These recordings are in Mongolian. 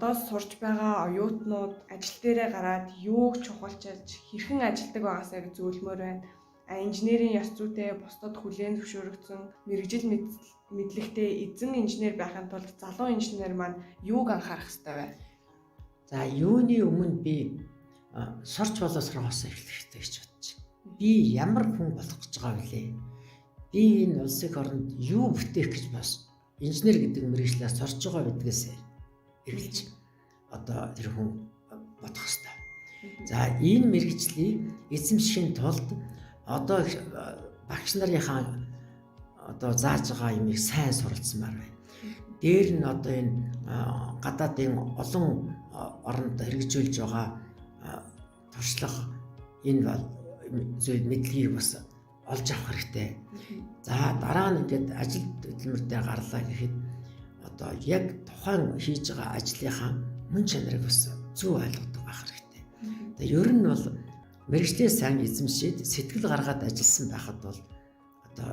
одоо сурж байгаа оюутнууд ажил дээрээ гараад юуг чухалчилж хэрхэн ажилладаг байгаасаа гэж зөвлөмөр байна. А инженерийн ёс зүйтэй бусдад хүлээн зөвшөөрөгдсөн мэргэжил мэдлэгтэй эзэн инженер байхын тулд залуу инженер маань юуг анхаарах ёстой вэ? За, юуны өмнө би сурч боловсрохоос эхлэх хэрэгтэй гэж бодож байна. Би ямар хүн болох гэж байгаа вүлээ? Би энэ улсын оронд юу бүтээх гэж бас инженер гэдэг мэргэжлээ сурч байгаа гэдгээс эргэлж одоо тэр хүн бодох хэрэгтэй. За, энэ мэргэжлийг эзэмшихийн тулд одоо багш нарынхаа одоо зааж байгаа юмыг сайн суралцмаар байна. Дээр нь одоо энэ гадаадын олон оронд хэрэгжүүлж байгаа туршлага, энэ зүйл мэдлэгийг бас олж авах хэрэгтэй. За, дараа нь ингээд ажил хөдөлмөр дээр гарлаа гэхэд одоо яг тухайн хийж байгаа ажлынхаа мөн чанарыг бас зөв ойлгодог байх хэрэгтэй. Тэгээ ер нь бол мэргэжлээ сайн эзэмшээд сэтгэл гаргаад ажилласан байхад бол одоо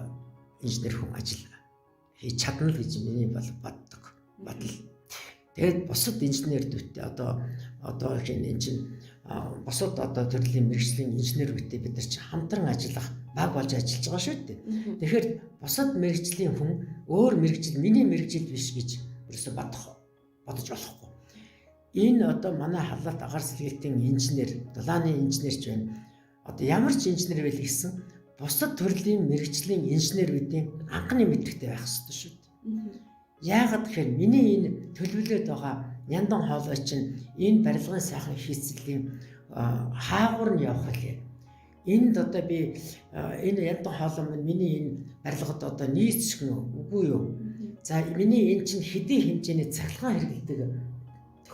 инженер хүн ажил хийж чадна л гэж миний бол боддог. Бодол. Тэгээд бусад инженерүүдтэй одоо энэ чинь бусад одоо төрлийн мэргэжлийн инженерүүдтэй бид нар чинь хамтран ажиллах, баг болж ажиллаж байгаа шүү дээ. Тэгэхээр бусад мэргэжлийн хүн өөр мэргэжил миний мэргэжил биш гэж ерөөсө бодож болохгүй. Энэ одоо манай халаат агаар сэлгэлтийн инженер, дулааны инженер ч байна. Одоо ямар ч инженер байл гэсэн бусад төрлийн мэргэжлийн инженерүүдийн анхны мэдлэгтэй байх ёстой шүү дээ. Яагаад гэхээр миний энэ төлөвлөд байгаа няндан хоолой чинь энэ барилгын сайхан хийцлийн хаагур нь явах үлээ. Энд одоо би энэ яндан хоолой минь миний энэ барилгад одоо нийцсэн үгүй юу? За, миний энэ чинь хэдий хэмжээний цахилгаан хэрэглэдэг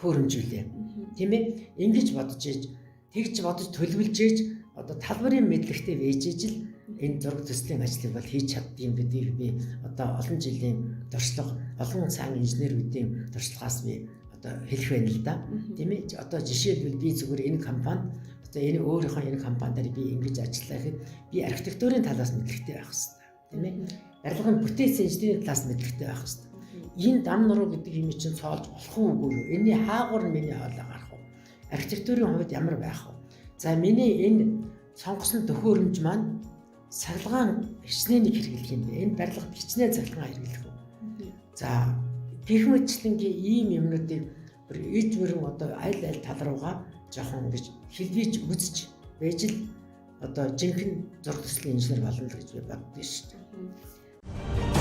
төхөөрөмж үлээ. Тийм ээ? Ингэж бодож ээж, тэгж бодож төлөвлөж ээж, одоо талбарын мэдлэгтэй вэжэж л энэ зураг төслийн ажлыг бол хийж чаддгийм гэдгийг би одоо олон жилийн туршлага, олон сайн инженерүүдийн туршлагаас би одоо хэлэх байна л да. Тийм ээ? Одоо жишээлбэл би зүгээр энэ компанид, одоо энэ өөрийнхөө энэ компани дээр би ингэж ажиллаа гэхэд би архитектурын талаас мэдлэгтэй байх хэрэгтэй. Тийм ээ? Барилгын бүтээсэн инженерийн талаас мэдлэгтэй байх хэрэгтэй. Энэ дам нуруу гэдэг юм чинь цоолж болох уу, үгүй юу? Энэний хаагур нь миний хоолой гарах уу? Архитектурын хувьд ямар байх вэ? За, миний энэ сонгосон төхөөрөмж маань цахилгаан хичнээн нэг хэрэглэх юм бэ? Энэ барилгад хичнээн цахилгаан хэрэглэх үү? За, гэх мэтчилэнгийн ийм юмнуудыг бүр иж бүрэн одоо аль аль тал руугаа жоохон ингэж хэлбийж үзэж байж л одоо жинхэнэ зураг төслийн инженер болно л гэж би боддог шүү дээ.